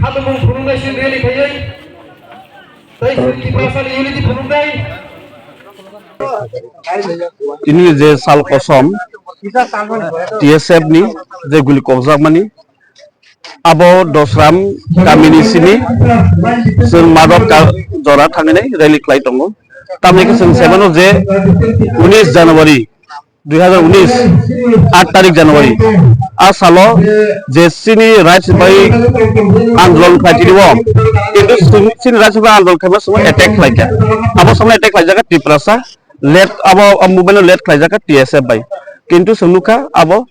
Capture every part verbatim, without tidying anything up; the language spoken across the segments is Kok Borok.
Khatumung phunuknai sini rally khaiwi. Tei sini Tiprasani unity phunuknai. Tini je sal kosom T S F ni je guli kokjakmani, abo Dosram kamini simi chwng Madhab ka jora thangwi rally khlai tongo. Tamni khe chwng saimano je unis January dui hazar unis, aat tarik January, a salo je chini rights bai andolon khlai tini o, kintu chini rights bai andolon khaima simo attack khlaikha. Abo samani attack khlaijak kha Tiprasa, led abo, abo movement no led khlaijak kha T S F bai. Kintu chwng nukha abo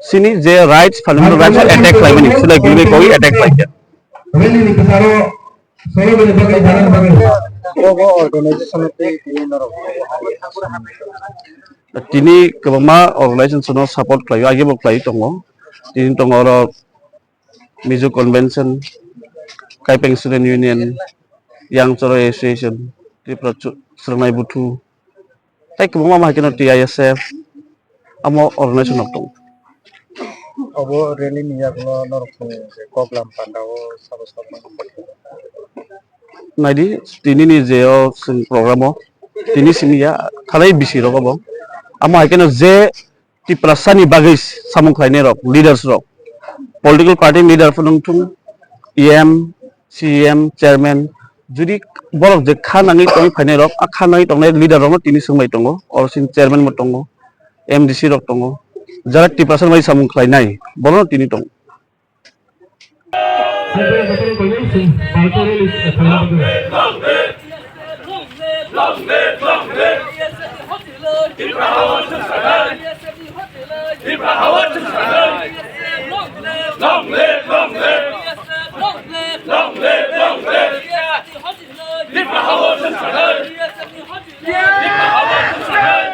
chini je rights, fundamental rights o attack khlaimani, sudai gulwi kogwi attack khlaikha. Bobo organization tei tini norok. Tini kwbangma organization no support khlaio, agebo khlai tongo. Tini tongo oro Mizo Convention, Kaipeng Student Union, Young Choroi Association, Tripura Chu-, Chwrwngnai Buthu, tei kwbangma ma haikhe no T I S F, amo organization rok tongo. Obo rally ni yagulo norok ni je koklam panda o sabo sabo. Naidi, tini ni je o chwng program o, tini simi ya, thalai bisi rok obo. Amo haikhe no je Tiprasa ni bagwi samung khlainai rok, leaders rok, political party leader phano wngthung, E M, C E M, chairman, jodi borok je kha nangwi tongwi phainai rok, a kha nangwi tongnai leader rok no tini swngbai tongo, oro sini chairman bo tongo, M D C rok tongo, jara Tiprasa ni bagwi samung khlainai, borok no tini tongo. Long live, long live. Long live, long live. Tipra hawa chwng sanai. Tipra hawa chwng sanai.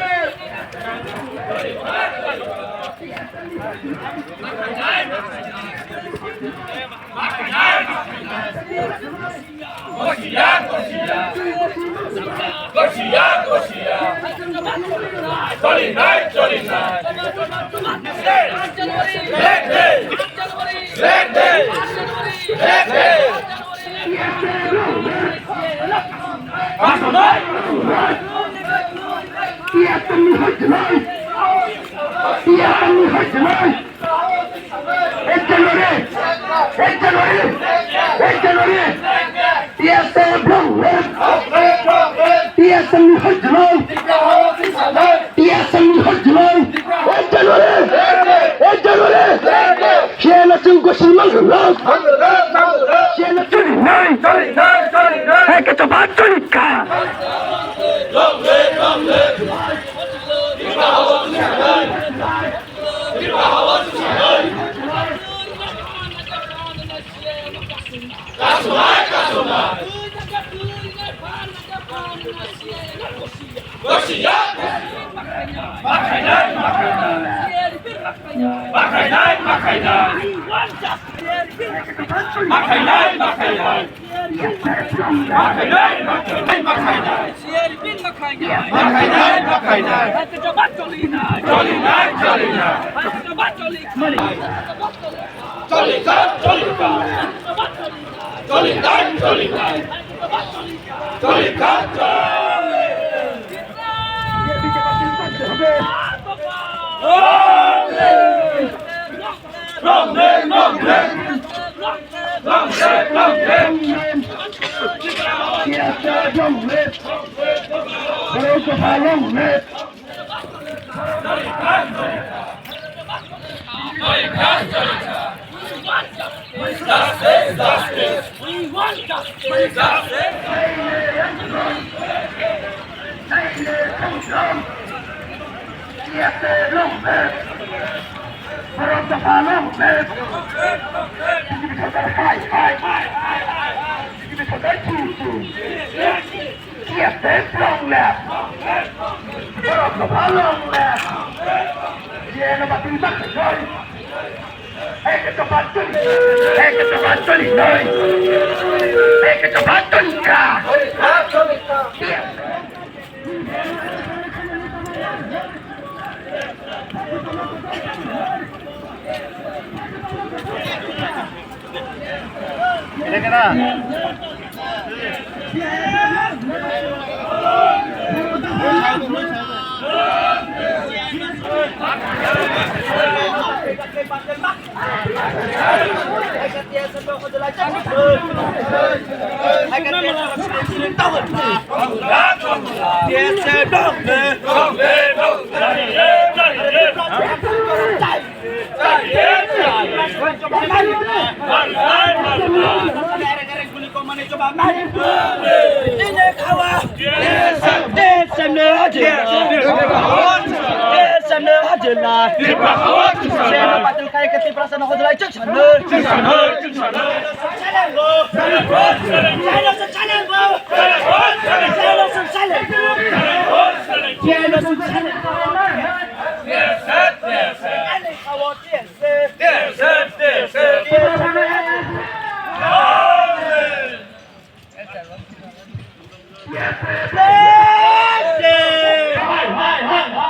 Gosia, gosia. Gosia, gosia. Cholinai, cholinai. Black day. Black day. Black day. Kasonai. T S F ni hojlai. T S F ni hojlai. Ek January. Ek January. Ek January. T S F long live. T S F ni hojlai. T S F ni hojlai. Ek January. Ek January. Khe na chwng gosi mang rok. Khe na chwng nai. Hai ka to ba chwng ka. T S F long live! Borok kwphar long live! Jeno batwi baksa joi! Eke to batwi! Eke to batwi noi! Eke to batwi ka!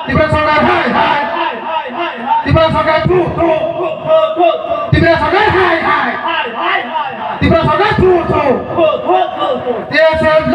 Tipra Sarkar hai hai. Tipra Sarkar thu thu. Tipra Sarkar hai hai. Tipra Sarkar thu thu. T S F